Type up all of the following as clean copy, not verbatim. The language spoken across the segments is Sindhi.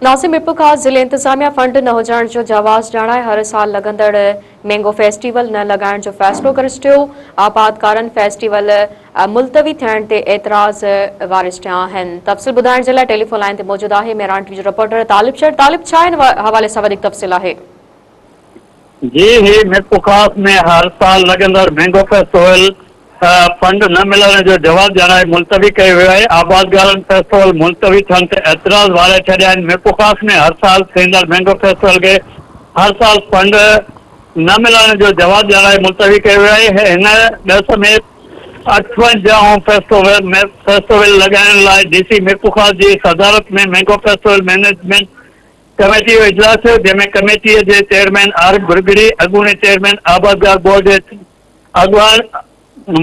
ناظم ميرپورخاص ضلعي انتظاميا فنڊ نه هجڻ جو جواز ڄاڻائي هر سال لڳندڙ مينگو فيسٽيول نه لڳائڻ جو فيصلو ڪري ڇڏيو، آبادگارن فيسٽيول ملتوي ٿيڻ تي اعتراض واري ڇڏيا آهن. تفصيل ٻڌائڻ جي لاء ٽيليفون لائين تي موجود آهي مهراڻ ٽي وي جو رپورٽر طالب شر، طالب ڇا ان حوالي سان وڌيڪ تفصيل آهي؟ جي هي ميرپورخاص ۾ هر سال لڳندڙ مينگو فيسٽيول فنڊ نه ملڻ جو جواز ڄاڻائي ملتوي ڪيو ويو آهي، آبادگارن فيسٽيول ملتوي ٿيڻ تي اعتراض واري ڇڏيا آهن، ميرپورخاص ۾ هر سال ٿيندڙ مينگو فيسٽيول کي هر سال فنڊ نه ملڻ جو جواز ڄاڻائي ملتوي ڪيو ويو آهي، هن ڏس ۾ اٺونجاهون فيسٽيول لڳائڻ لاء ڊي سي ميرپورخاص جي صدارت ۾ مينگو فيسٽيول مئنيجمينٽ ڪميٽي جو اجلاس ٿيو، جنهن ۾ ڪميٽي جي چيئرمين عارف ڀرڳڙي، اڳوڻي چيئرمين آبادگار بورڊ جي اڳواڻ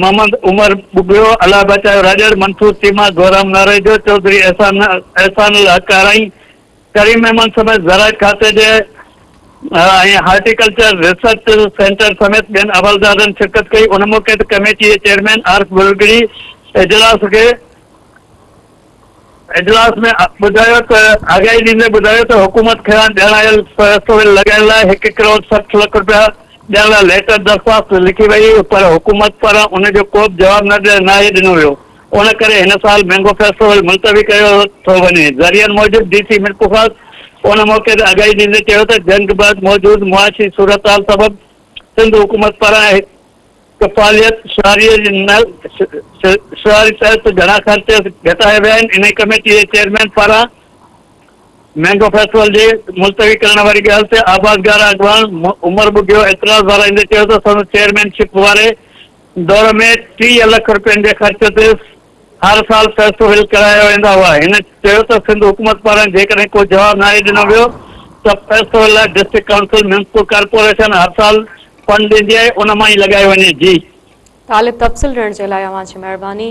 محمد عمر ٻگهيو، الله بچايو راڄڙ، منصور چيما، گهرام ناريجو، چوڌري احسان احسان الحق آرائين، ڪريم ميمڻ سميت زراعت کاتي جي ۽ هارٽيڪلچر ريسرچ سينٽر سميت ٻين عملدارن شرڪت ڪئي. ان موقعي تي ڪميٽي جي چيئرمين عارف ڀرڳڙي اجلاس کي اجلاس ۾ ٻڌايو ته آگاهي ڏيندي ٻڌايو ته حڪومت خيران ڄاڻايل فيسٽيول لڳائڻ لاء هڪ ڪروڙ 60 لک رپيا ڏيڻ لاء ليٽر درخواست لکي وئي پر حڪومت پاران ان جو ڪو به جواب نه ناهي ڏنو ويو ان ڪري هن سال مينگو فيسٽيول ملتوي ڪيو ٿو وڃي ذريعن موجب ڊي سي ميرپورخاص ان موقعي تي آگاهي ڏيندي چيو ته جنگ بعد موجود معاشي صورتحال سبب سنڌ حڪومت پاران ڪفاليت شعاريء جي نه شعاري تحت گهڻا خرچ گهٽايا ويا آهن، انهي ڪميٽي جي چيئرمين پاران مينگو فيسٽيول جي ملتوي ڪرڻ واري ڳالهه تي آبادگار اڳواڻ عمر ٻگهيو اعتراض وارائيندي چيو ته سندس چيئرمين شپ واري دور ۾ 30 لک رپين جي خرچ تي هر سال فيسٽيول ڪرايا ويندا هئا، هن چيو ته سنڌ حڪومت پاران جيڪڏهن ڪو جواب ناهي ڏنو ويو ته فيسٽيول لاء ڊسٽرڪٽ ڪائونسل ميونسپل ڪارپوريشن هر سال فنڊ ڏيندي آهي ان مان ئي لڳايو وڃي جي. طالب تفصيل ڏيڻ جي لاء اوهان جي مهرباني.